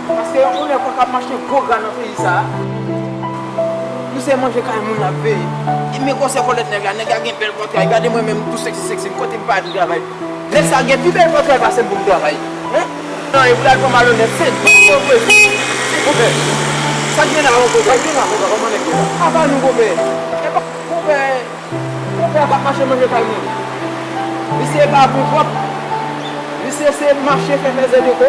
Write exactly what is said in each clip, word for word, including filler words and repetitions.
Paske yon lè kòk ap mache gwo gra nan peyi sa a. Nou se manje kay moun n ap veye. E men gwosè kòlèt nèg la, nèg la gen bèl pòtray. Gade mwen menm tou seksi seksi m, kote m pa al travay. Nèg sa gen pi bèl pòtray pase m pou m travay. Hein? Non, e pou l al pran malonèt, se dlo pou yo voye sou li. Konpè, sa k gen la, konpè? Sa k gen la, konpè? Kòman nèg yo la? Apa nou, konpè? E pa, konpè. Konpè a p ap mache manje kay moun. Misye pa bon twòp. Misye se mache fè fèzè de ko.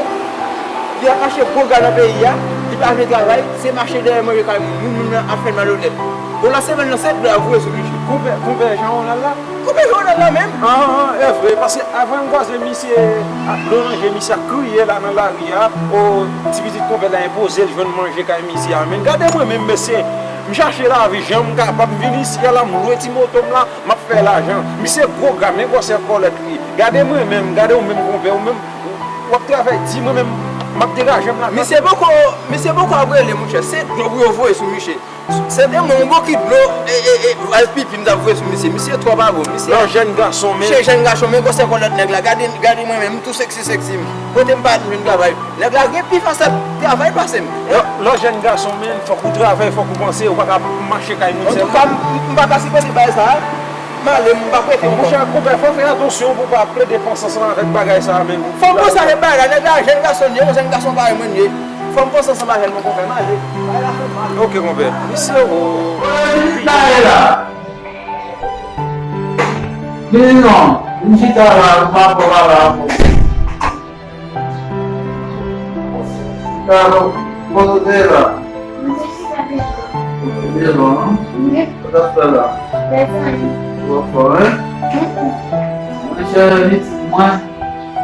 Li ap mache gwo gra nan peyi a. Li pa vle travay. Se mache dèyè manje kay moun. Moun, moun nan ap fè l malonèt. Bon, nan semèn nan, se dlo y ap voye sou misye. Konpè, konpè Jean Ronald la? Konpè Jean Ronald la menm? An, an, e vre. Paske avan m kwaze misye ak dlo nan je, misye ap kriye la nan lari a. O, ti pitit konpè la enpoze l jwenn manje kay misye a. Men gade mwen menm, mesye. M chache lavi jan m kapab, m vin isi a la, m lwe ti moto m la, m ap fè lajan. Misye gwo gra, men gwosè kòlèt li. Gade mwen menm, gade ou menm konpè, ou menm, w ap travay di, mwen menm, m ap degaje m la. Misye poko, misye poko ap rele, monchè. Se dlo pou yo voye sou misye. Se te mwen, yon bokit dlo, e, e, e, vaz pipi m t ap voye sou misye. Misye twò pa bon, misye. Lè w jèn gason, men. Misye jèn gason, men gwosè kòlèt nèg la. Gade, gade mwen menm, m tou seksi seksi m. Kote m pa al m jwenn travay. Nèg la gen pi fasad travay pase m. Lè, lè w jèn gason, men, fòk ou travay, fòk ou panse, ou pa ka mache kay moun sèlman. Antouka, m, m pa ka sipòte bagay sa a. M ale, m p ap rete ankò. Monchè, konpè, fò w fè atansyon pou w pa plede panse ansanm avèk bagay sa a menm. Fò m panse avèk bagay la, nèg la jèn gason li ye, yon jèn gason parèy mwen li ye. Fò m panse ansanm avè l, mon konpè, m ale. Bagay la fè m mal. Ok, konpè. Mesye, o. Vini non, vin chita la, nou pa pran pale avè w. Chita non, kote w te ye la? Ou te devan, non? Wi. Sa w t ap fè la? Ou anfòm, wi? Mwen chè pitit mwen,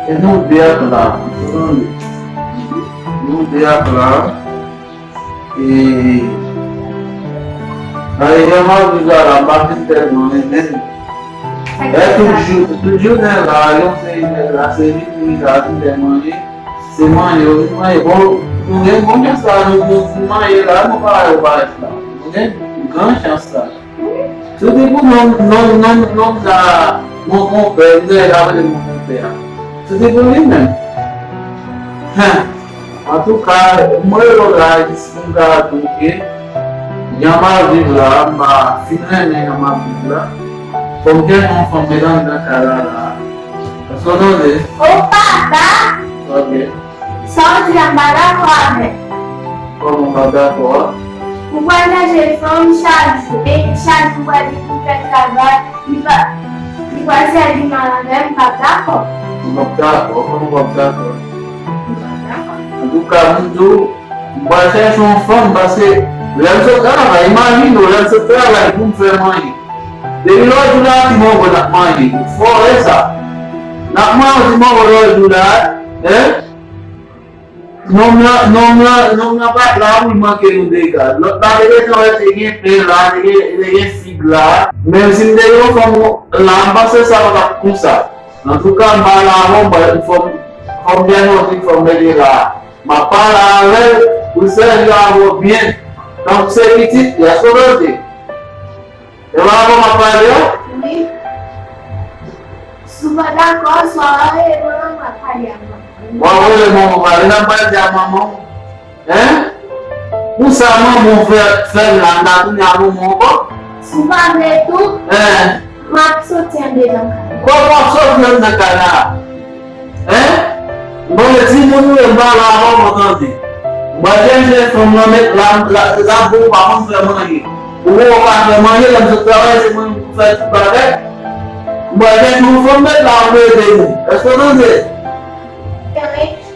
e nou de ak la. Ou tande? Nou de ak la. E, nan erè m ap viv la, la, m pa fin tèlman renmen l. E toujou, tout jounen la, yon seri nèg la, se vin, vin la, vin fè manje. Se manje yo vin manje. Bon, nou gen bon chans la, nou, nou fin manje la, nou pa yo parèt la. Nou gen gran chans la. Si w te pou nonm, nonm, nonm, nonm la, mon, monpè, m te ka rele mon, monpè a. Si w te pou li menm. Hen. Antouka, mwen yo la, jis pou m ka di w ke jan m ap viv la, m pa fin renmen jan m ap viv la. Fò m gen yon fanm met anndan kay la, la. Èske w tande? O papa! Ok. Sa w di a, m pa dakò avèk. Kòman w pa dakò a? Ou pral chèche fanm chak jou, e chak jou w pral di pou fè travay, li pa, li pral sèvi mal avè m, m p ap dakò. Ou p ap dakò? Kòman w p ap dakò? M p ap dakò. Antouka, m di w, m pral chèche yon fanm, paske lè m sot travay, imajine w, lè m sot travay pou m fè manje. Depi lòt jou la, ti mango n ap manje. Fò wè sa. N ap manje yon ti mango lòt jou la, en? Nonm lan, nonm lan, nonm lan pa t la pou l manke nou dega. Lòt la te gentan wè te gen pen la, te gen, te gen fig la. Menm si m te gen yon fanm la, m panse sa pa t ap konsa. Antouka, m pale avè w, m pral, fò m, fò m gen yon ti fanm mete la. M ap pale avè l pou l sèvi avè w byen. Tankou se pitit li, èske w tande? E pa avè w m ap pale a? Wi. Si w pa dakò, swa w rele manman m, w ap pale ak manman m. W ap rele manman w pale, n ap pale de ak manman w. Hein? Pou sa manman w fè, fè m la, m ta tounen ak manman w ankò? Si w pa vle tou, hein? M ap soti anndedan kay la. Kòman w ap soti anndan kay la? Hein? Bon, e timoun ou ye, m pale avè w, mwen tande. M pral chèche fanm nan, met la, la, la pou ou pa konn fè manje. Ou wè ou pa fè manje, lè m sot travay, se mwen menm pou fè tout bagay. M pral chèche yon fanm, met la pou ede nou. Èske w tande?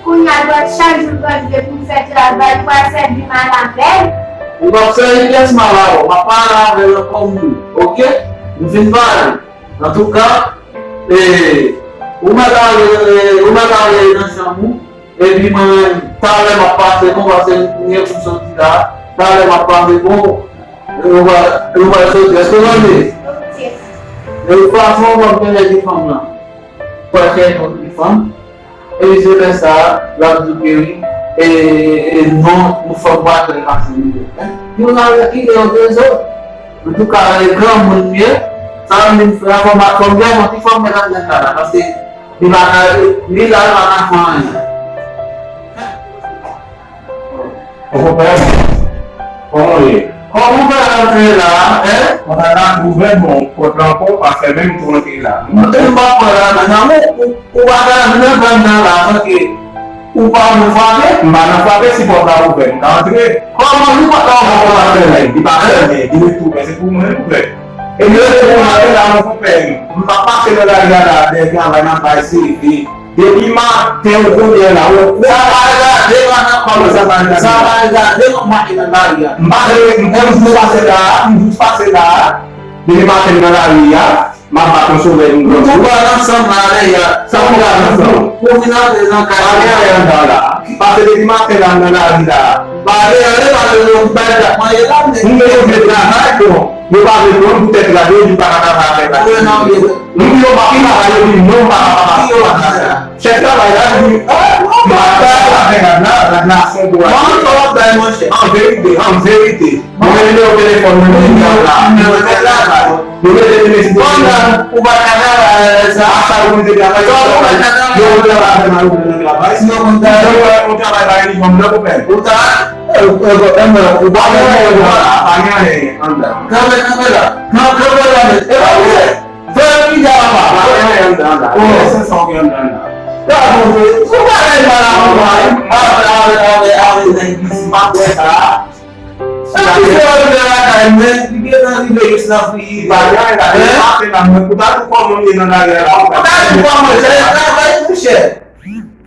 Kounye a, l pral chak jou l pral vle pou l fè travay, l pral sèvi mal avè l. Ou p ap sèvi pyès mal avè w. M ap pale avè l ankò, m di w. Ok? M fin pale. Antouka, e, ou mèt ale, e, ou mèt ale nan chanm ou, epi mwen, talè m ap pase, bon, paske m gen pou m soti la, talè m ap pase, bon, nou va, nou va soti, èske w tande? Ok. De tout fason, w ap gen lè di fanm lan. Ou va chèche yon ti fanm, e se lè sa a, l ap di w ke wi, e, e non, nou fòk batay pase nou. Yon la, ki gen yon trezò. Antouka, e granmoun m ye, sa m vin fè a, fò m, fò m gen yon ti fanm mèt anndan kay la, paske li pa ka, li la, li pa ka fè anyen. Ou konprann? Kòman w ye? Kòman w fè rantre la, en? Mwen ta ka ouvè bon pòt la ankò, pa fèmen m tou rantre la. Mwen te m pa pran la, men nan ou, ou, ou pa ka vin nan grann nan la, paske ou pa nan frape? M pa nan frape, si pòt la ouvè, m ka antre. Kòman li pòt la ouvè? Li pa fèmen, li pa fèmen, li retounen, se pou mwen ouvè. E li retounen la, mwen konpè m. M pa pase nan lari a la, dèyè travay, m ap bay seve. Depi maten ou konnen la, ou... Sa pa regade, pa nan... Kòman sa pa regade? Sa pa regade, m ap mache nan lari a. M pa vle, m, m jis pase la, m jis pase la. Depi maten m nan lari a, m ap bat yon somèy, m... Nou konprann ansanm la, lè a. Sa konprann ansanm. Pou vin antre nan kay. Pa gen anyen anndan la. Paske depi maten la, m nan lari la. Pa gen anyen, pa gen anyen, m bay dat manje la, men... M bezwen travay, bon. Yo pa vle pran m poutèt rad, yo di m pa ka travay avèk rad. Mwen nan vye. Nou di yo pa ka travay, yo di non, m pa ka pase avèk rad la. Chèf travay la di, ah, non, m pa ka travay avèk rad la, rad la se yon gwo rad. Mwen sa w ap bay, monchè? An verite, an verite. Mwen gen nimewo telefòn mwen, mwen di rad la. Mwen mete travay. Yo mete nimewo telefòn mwen. Ou pa ka travay avèk sa. A sa yo mete travay. Sa ou pa ka travay. Yo mete travay avèk mwen, yo mete travay. Si yo konn travay. Yo mete travay pa inifòm nan, konpè. Ou ta... E, e, e, men, ou pa gen anyen, ou pa, pa gen anyen anndan. Kanpe, kanpe la. Kan-, kanpe la, men. E pa vre. Fè pija papa. Pa gen anyen anndan la. Oh. Lè se sa w gen anndan la. Sa bon, se, se yon bagay mal a konprann. Avè, avè, avè, avè nèg isit, m ap wè sa. Sa ki fè w vin lakay mwen, li gentan rive jis nan friyi. Pa gen anyen la, e maten la, mwen pou ta di kòman m ye nan lari a la. Pou ta di kòman, se travay, monchè.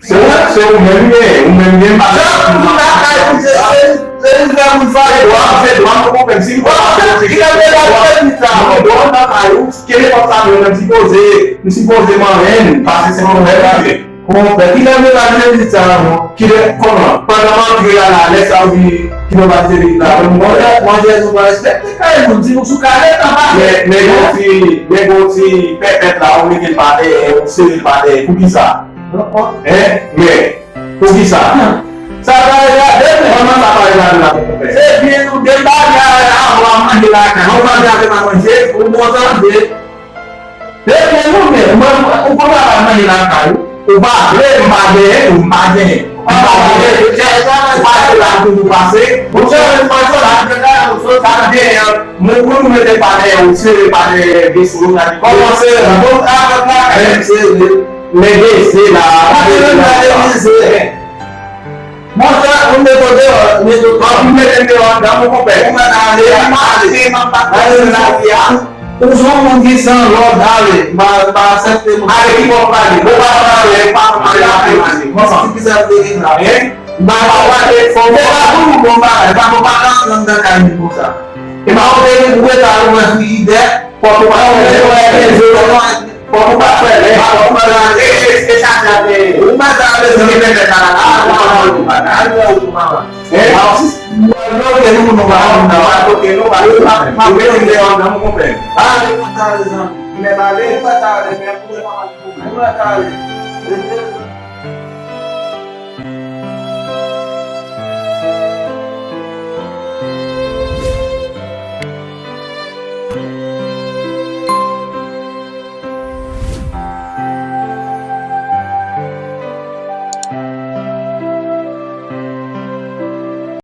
Se ou, se ou menm gen, ou menm gen, pa... Jan pou lakay ou, se, se, se li fè moun fache. Se dwa, se dwa, m konprann. Si m pa... Ki lè m te la, m te di sa. Mwen dwa lakay ou, kenpòt sa mwen, m sipoze, m sipoze manyen, paske se mwen menm ki... Konpè, ki lè m te la, m te di sa, non. Ki lè, kòman? Pandan m antre a la, lè sa ou di, ki lè w pa di se li la, mwen... Monchè, monchè, nou pa respekte kay moun, si nou sou kay, tan pase. Men, men gon ti, men gon ti pèpèt la, ou mete l pa dèyè, ou sere l pa dèyè, poukisa? Hein? Men, poukisa? Sa pa regade, men. Kòman sa pa regade la, konpè? Se byen nou debake avè a, ou ap manje lakay. Ou manje avè m a manje, ou bon tande. Se byen nou, men, mwen, ou konn pa manje lakay ou. Ou pa vle, m pa genyen, ou m pa genyen. M pa genyen. Ou pa vle la, m toujou pase. Ou fè yon pase la, sa genyen. Mwen, pou nou mete pa dèyè, ou sere pa dèyè, veso, ou ta di, kòman sere la? Bon, avè m lakay, sere. Men dese la. Mwen te menm gade dese. Monchè, ou mete w deyò, mete w deyò. Ou mete m deyò anndan, mon konpè. Ou mèt ale, ale. Maten, m ap bat nan lari a. Ou se yon moun ki san lòd, ale. M pa, m pa aksepte moun. Ale, ki bò w prale? Ou pa prale, pa prale, pa prale. Konsa. Ki sa w te gen la? Hein? M pa prale, fò w... Se pa pou nou bon bagay, pa pou pa ka antre anndan kay moun konsa. E pa ou te gen pou w rete al ouvè frijidè, pòt ou pa fèmen, fòk ou pa fèmen, fòk ou pa fèmen, fòk ou pa fèmen. E, e, e chaje a te... Ou pa ta bezwen gen pèpèt la, la, la, la, la, la, la, la, la. Hein? Mwen bloke nou, nou pa konn nan, pa bloke nou, pa bloke nou, pa bloke nou, pa bloke nou. Ale, pa ta ale, zanmi. Men ale, pa ta ale, men pou mwen pa mal pou mwen. Pa ta ale.